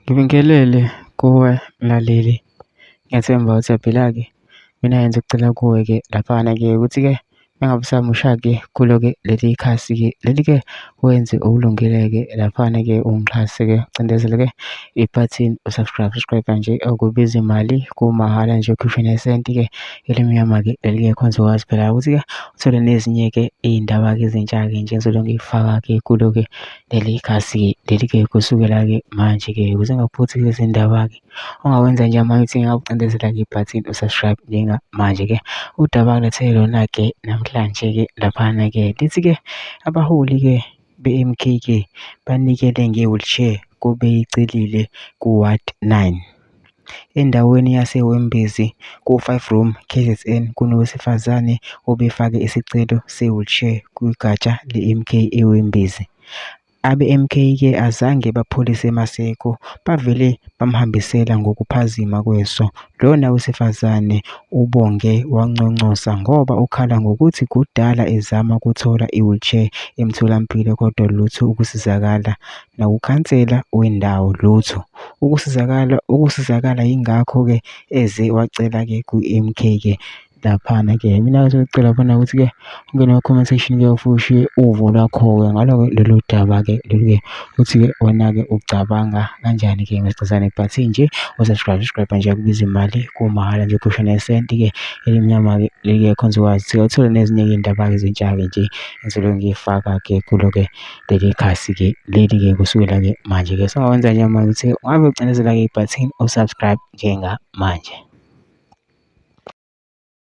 Ngibingelele kuwe mlaleli, ngiyathemba uyaphila-ke. Mina ngenze ukucela kuwe-ke laphana-ke ukuthi-ke mengabe usamusha-ke kulo-ke leli khasi-ke leli-ke wenze okulungile-ke laphana-ke ungixhase-ke ucindezele-ke ibhathini subscribe nje okubiza imali kumahhala nje ukhiphe nesenti-ke elimnyama-ke elingekho nizokwazi phela ukuthi-ke uthole nezinye-ke iy'ndaba-ke ezintsha-ke nje engizobe ngiy'faka-ke kulo-ke leli khasi-ke leli-ke kusukela-ke manje-ke ukuze ungaphuthi lezi ndaba-ke ongawenza nje manje uthi ngingawucindezela-ke ibhathini u-subscribe njengamanje-ke. Udaba ngilethele lona-ke namhlanje-ke laphana-ke lithi-ke abaholi-ke be-M_K-ke banikele nge-wheelchair kobeyicelile ku-Ward 9 endaweni yase-Wembezi ku-5 Room KZN kunowesifazane obefake isicelo se-wheelchair kwigatsha le-MK eWembezi. Abe-MK-ke azange bapholise maseko, bavele bamhambisela ngokuphazima kweso. Lona wesifazane ubonge wanconcosa ngoba ukhala ngokuthi kudala ezama ukuthola i-wheelchair emtholampilo kodwa lutho ukusizakala, nawukhansela wendawo lutho ukusizakala yingakho-ke eze wacela-ke ku-MK-ke laphana-ke. Mina-ke ngicela bona ukuthi-ke ungene kuma-comment section-ke ufushe uvo lwakho-ke ngalo-ke lolu daba-ke lolu-ke ukuthi-ke wena-ke ucabanga kanjani-ke ngesicazane ibhathini nje u-subscribe nje akubiza imali kumahhala nje ukhiphe nesenti-ke elimnyama-ke lingekho nizokwazi ukuthi uthole nezinye iy'ndaba-ke ezintsha-ke nje engizobe ngiy'faka-ke kulo-ke leli khasi-ke leli-ke kusukela-ke manje-ke. So, ongawenza nje manje ukuthi ungabe ucindezela-ke ibhathini u-subscribe njengamanje.